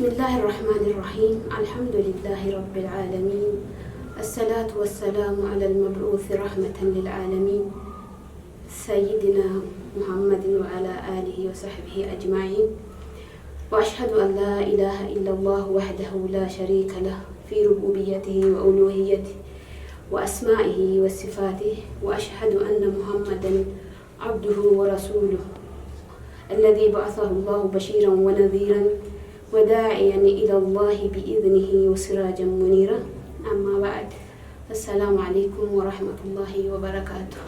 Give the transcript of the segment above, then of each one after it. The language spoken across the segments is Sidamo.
Bismillahi Rahmaani Rahiim Alhamdulillahi Rabbil Aalamiin Assalaatu wassalaamu alal mab'uuthi rahmatan lil aalamiin Sayyidina Muhammadin wa ala aalihi wa sahbihi ajma'iin Wa ashhadu an laa ilaaha illallah wahdahu laa shariika lah fi rububiyyatihi wa uluhiyyatihi wa asmaa'ihi wa sifaatihi wa ashhadu anna Muhammadan abduhu wa rasuluhu alladhii ba'athahu Allahu bashiiran wa nadhiiran wa daa'iyan ila Allahi bi'idhnihi wa siraajan muniira. Ammaa ba'd. Assalaamu alaikum wa rahmatullahi wa barakaatuh.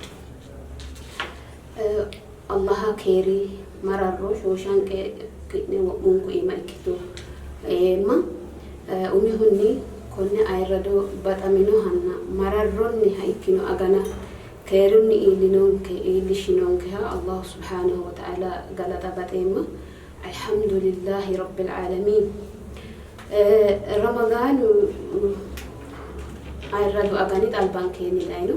Allaha keeri mararro shooshanqe ki'ne wo'munku iima ikkito yeemma. Umihunni konne ayirrado baxaminohanna mararronniha ikkino agana keerunni iillinonke iillishinonkeha Allahu subhaanahu wa ta'aala galata baxeemma. Alhamdulillahi Rabbil Aalamiin. Ramadaanu ayirradu agani albankeenni dayino.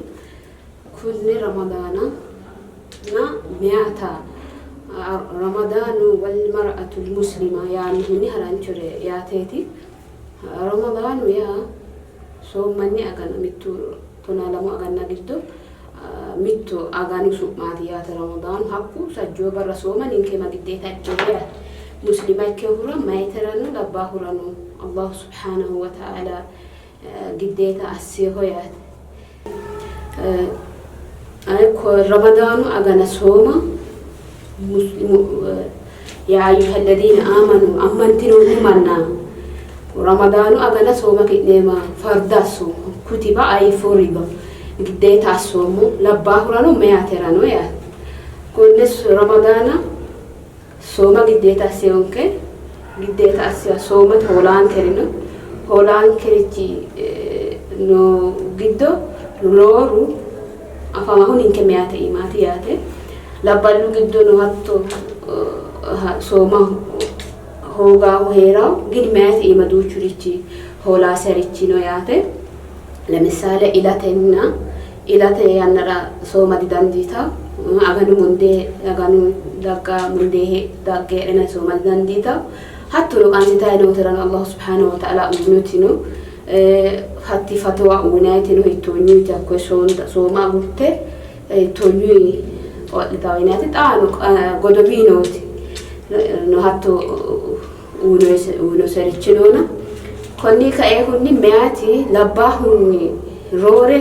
Kunne Ramadaana na meyaata Ramadaanu wal mar'atul muslima yaannohunni haranchore yaateeti. Ramadaanu yaa soommanni agana mittu 12 aganna giddo mittu aganu su'maati yaate Ramadaanu. Hakku sajjoo barra sooma ninke ma giddeeta ikkino yaate. Muslima ikkinohura mayiterano labbaahurano Allahu subhaanahu wa ta'aala giddeeta assinoho yaate. Ramadaanu agana sooma yaa ayyuhalladiina aamanu ammantinoonni manna Ramadaanu agana sooma ki'neema farda assoommo kutiba ay furiba giddeeta assoommo labbaahurano meyaterano yaate. Konne Ramadaana sooma giddeeta asseyonke giddeeta assiya soomate hoolaankerino hoolaankerichi no giddo rooru afamahu ninke meyate iimaati yaate. Labballu giddono hatto sooma hoogaahu hee'rawo gini meyate iima duuchurichi hoolaaserichi no yaate. Lemisaale ilatenna ilate yannara sooma didandiitawo. Aganu mundee aganu dagga mundee dagge heedhena sooma didandiitawo. Hattono qansitayi nooterano Allahu subhaanahu wa ta'ala uyinotino hatti fatowa uyinayitino hiittoonyuyti hakkoye sooma agurte hiittoonyuyi qo'litawo yinayiti xaano godowii nooti no hatto uyinoserichi noona. Konni kaehunni meyaati labbaahunni roore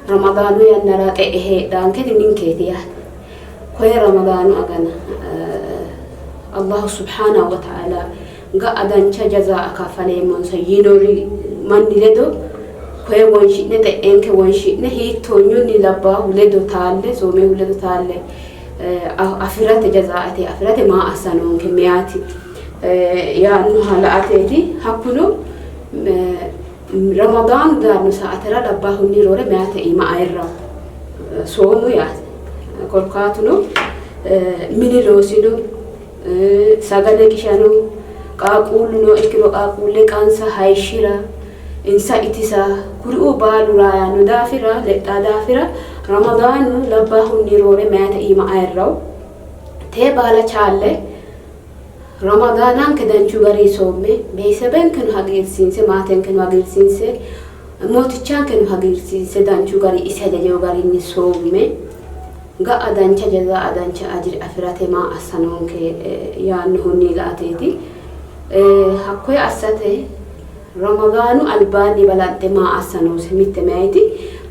Ramadaanu yannara xe'e heedhaanketi ninkeeti yaate. Koye Ramadaanu agana Allahu subhaanahu wa ta'aala ga'a dancha jazaa kaffaleemmonsa yinori manni ledo koye wonshi'ne xe'enke wonshi'ne hiittoonyunni labbaahu ledo taalle soomehu ledo taalle afi'rate jazaa'ate afi'rate maa assa noonke meyaati yaannoha la''ateeti. Hakkuno Ramadaanu daanno saatera labbaahunni roore meyaate iima ayirrawo soomu yaate. Korkaatuno mini loosino sagale qishano qaaqquulluno ikkiro qaaqquulle qansa hayishshira insa itisa kuriuu baalu raayanno daafira lexxa daafira Ramadaanu labbaahunni roore meyaate iima ayirrawo. Tee baala chaalle Ramadaananke danchu garinni soomme beesebenkeno hagiirsiinse maatenkeno hagiirsiinse mootichankeno hagiirsiinse danchu gari isi hajajewo garinni soomme ga'a dancha jazaa dancha ajiri afi'rate maa assa noonke yaannohunni la''ateeti. Hakkoye assate Ramadaanu albaanni balanxe maa assa noose mitte meyaati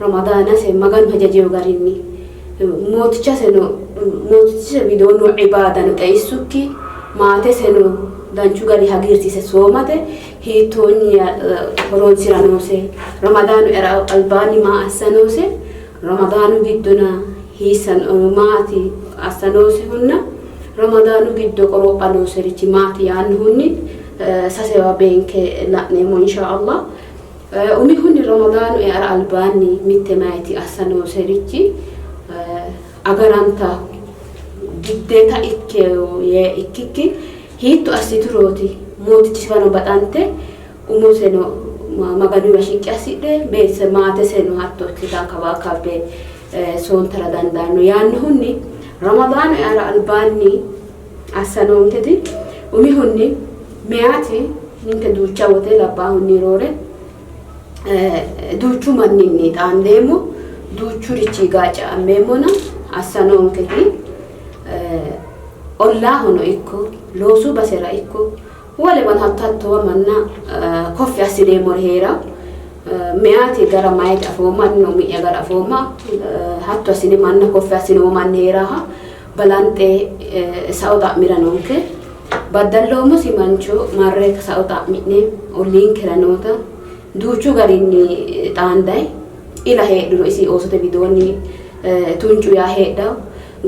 Ramadaanase Maganu hajajewo garinni mootichaseno mootichise widoo noo ibaadano xeissukki maateseno danchu gari hagiirsiise soomate hiittoonni horoonsira noose Ramadaanu era albaanni maa assa noose Ramadaanu giddona hiissa maati assa noosehunna Ramadaanu giddo qoropha nooserichi maati yaannohunni sasewa beenke la'neemmo insha Allah. Umihunni Ramadaanu eara albaanni mitte mayiti assa nooserichi agaranta giddeeta ikke yee ikkikki hiitto assiturooti mootichisewano baxante umoseno Maganuwa shiqqi assidhe beesse maateseno hatto ikkitankabaakabbe soontara dandaanno yaannohunni Ramadaanu eara albaanni assa noonketi umihunni meyaati Ninke duucha wote labbaahunni roore duuchu manninni xaandeemmo, duuchurichi gaaca'ammeemmona assa noonketi ollaahono ikko loosu basera ikko wolewano hatto hattoowa manna koffi assineemmori hee'rawo. Meyaati gara mayiti afoomma, anino umi'ya gara afoomma. Hatto assine manna koffi assinoommo manni hee'raaha balanxe sao xa'mira noonke. Baddalloommosi mancho marre sao xa'mi'ne olliinkera noota duuchu garinni xaandayi ila heedhuro isi oosote widoonni tuncu yaa heedhawo.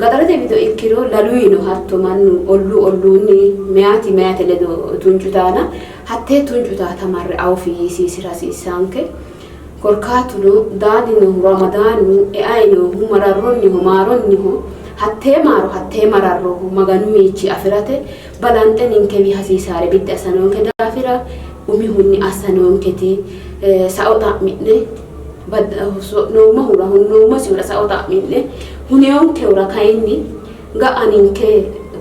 Gaxarete wido ikkiro laluyino hatto mannu olluu olluunni meyaati meyate ledo tuncu taana hattee tuncu taata marre awufi yiisiisira hasiissaanke. Korkaatuno daaninohu Ramadaanu eayi noohu mararronniho maaronniho hattee maaro hattee mararro Maganuwiichi afi'rate balanxe ninkewi hasiisaare biddi assa noonke daafira umihunni assa noonketi sao xa'mi'ne so'noommohura hunnoommosihura sao xa'mi'ne huneyonkehura kayinni ga'a ninke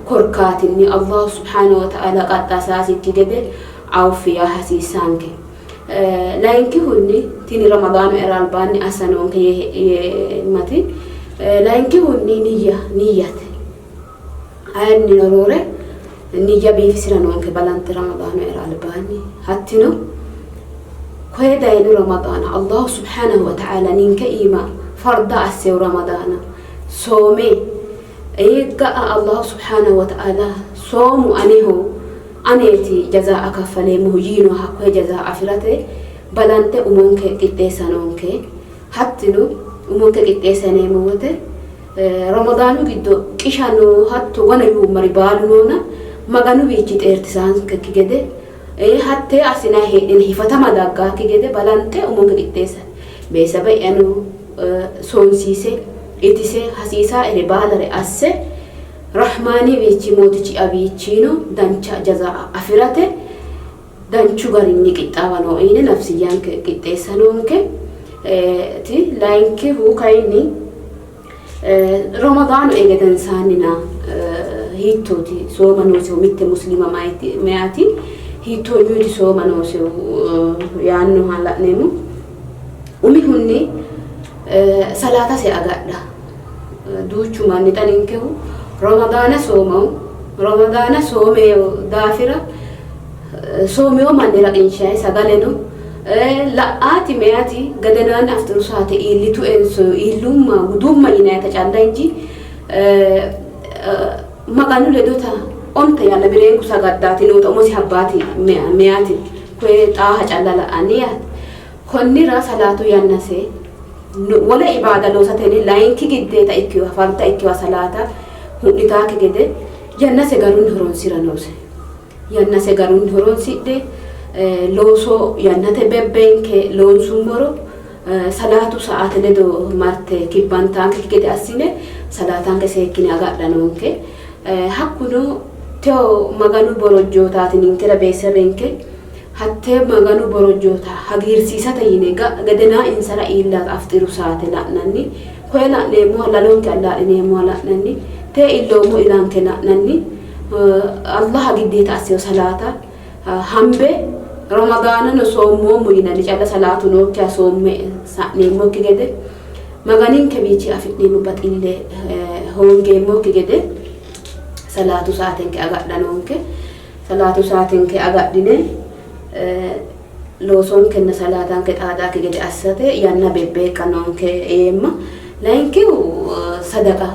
korkaatinni Allahu subhaanahu wa ta'aala qaxxasaasikki gede awfi yaa hasiissaanke. Layinkihunni tini Ramadaanu era albaanni assa noonke yeemmati layinkihunni niyya niyyate. Ayinnino roore niyya biifisira noonke balanxe Ramadaanu era albaanni. Hattino koye dayino Ramadaana Allahu subhaanahu wa ta'aala ninke iima farda asseyo Ramadaana soome ga'a Allahu subhaanahu wa ta'aala soomu aneho aneeti jazaa kaffaleemmohu yiinoha hakkoye jazaa afi'rate balanxe umonke qixxeessa noonke. Hattino umonke qixxeessa yineemmo wote Ramadaanu giddo qisha noo hatto wona yuummari baalu noona Maganuwiichi xeertisaankekki gede hattee assinanni hee'nenni hifatama daggaakki gede balanxe umonke qixxeessa beesabe'yano soonsiise itise hasiisaaere baalare asse Rahmaaniwiichi Mootichi'yawiichiino dancha jaza afi'rate danchu garinni qixxaawa nooe yine nafsiyyanke qixxeessa noonke. Ti layinkihu kayinni Ramadaanu ei gedensaannina hiittooti sooma noosehu mitte muslima meyaati hiittoonyuuti sooma noosehu yaannoha la'neemmo. Umihunni salaatase agadha Duuchu manni xa ninkehu Ramadaana soomawo. Ramadaana soomeyo daafira soomeyo mannira qinshayi sagaleno la'aati meyati gadenaanni afxiru saate iillitu enso iillumma gudumma yinayita calla inji Maganu ledota onte yanna bireenku sagaddaati noota umosi habbaati meyati koye xaaha calla la'anni yaate. Konnira salaatu yannase wole ibaada loosatenni layinki giddeeta ikkinoha farda ikkinoha salaata hu'nitaakki gede yannase garunni horonsi'ra noose. Yannase garunni horonsidhe looso yannate bebbenke loonsummoro salaatu sa'aate ledo marte kibbantaankekki gede assine salaatanke seekkine agadha noonke. Hakkuno tewo Maganu borojjootaati ninkera beesebenke Hattee Maganu borojjoota hagiirsiisate yine gedenaa insara iillata afxiru saate la'nanni, koye la'neemmoha lalonke allaa'lineemmoha la'nanni, tee illoommo ilanke la'nanni, Allaha giddeeta assino salaata hambe Ramadaanano soommoommo yinanni calla salaatu nookkiha soomme sa'neemmokki gede Maganinkewiichi afi'neemmo baxille hoongeemmokki gede salaatu saatenke agadha noonke. Salaatu saatenke agadhine loosonkenna salaatanke xaadaakki gede assate yanna bebbeeqqa noonke yeemma. Layinkihu sadaqa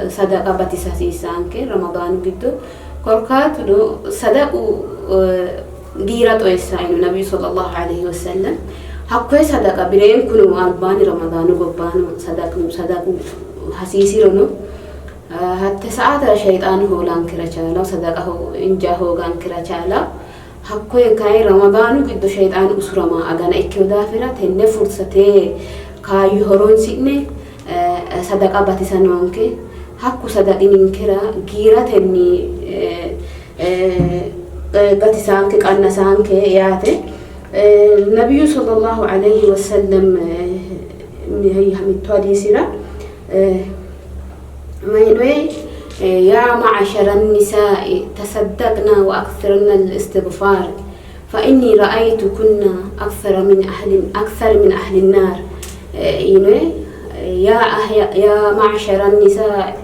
sadaqa batisa hasiissaanke Ramadaanu giddo. Korkaatuno sadaqu giira xoyissa yino Nabiyyu sallallahu alayhi wasallam. Hakkoye sadaqa bireenkuno albaanni Ramadaanu gobbaano sadaqu sadaqu hasiisirono Hatte sa'aatera Sheexaanu hoolankera chaalawo, sadaqa injaa hoogankera chaalawo. Hakkoye kayi Ramadaanu giddo Sheexaanu usurama agana ikkino daafira tenne fursate kaayyo horonsi'ne sadaqa batisa noonke. Hakku sadaqi ninkera giiratenni gatisaanke qannasaanke yaate. Nabiyyu sallallahu alayhi wasallam mittu hadiisira Mayinoe yaa ma'ashara nisaa'i tasaddaqna wa akthirna al-istighfar. Fa inni ra'aytukunna akthara min ahli akthar min ahli naar yinoe. Yaa ma'shara nisaa,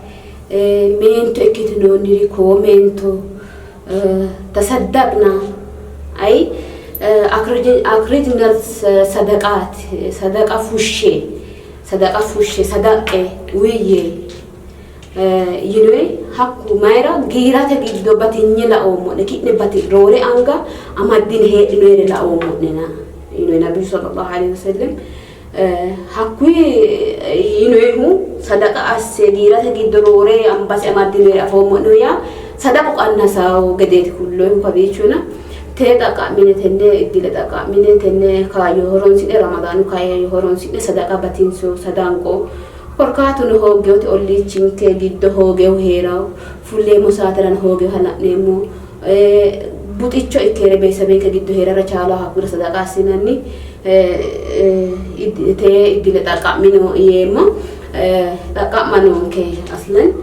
meento ikkitinoonniri, koo meento, tasaddaqna ay akrijna sadaqaat, sadaqa fushshe, sadaqa fushshe, sadaqqe uyiyye yinoe. Hakku mayira giirate giddo batinye laoommo'ne, ki'ne bati roore anga amaddine heedhinoyere laoommo'nena yinoe Nabiyyu sallallahu alaihi wasallam. Hakkuyi yinoehu sadaqa asse, giirate giddo roore ambase amaddinoyere afoommo'nehu yaa sadaqu qannasawo gedeeti kulloehu kawiichona. Tee xaqqa'mine, tenne iddile xaqqa'mine, tenne kaayyo horonsi'ne, ramadaanu kaayyo horonsi'ne sadaqa batinso, sadanqo. Korkaatuno hooggewote olliichinke giddo hoogehu hee'rawo, fulleemmo saaterano hoogeha la'neemmo, buxicho ikke beesabenke giddo hee'rara chaalaho, hakkura sadaqa assinanni tee iddile xaqqa'mino yeemmo. Xaqqa'ma noonke aslan.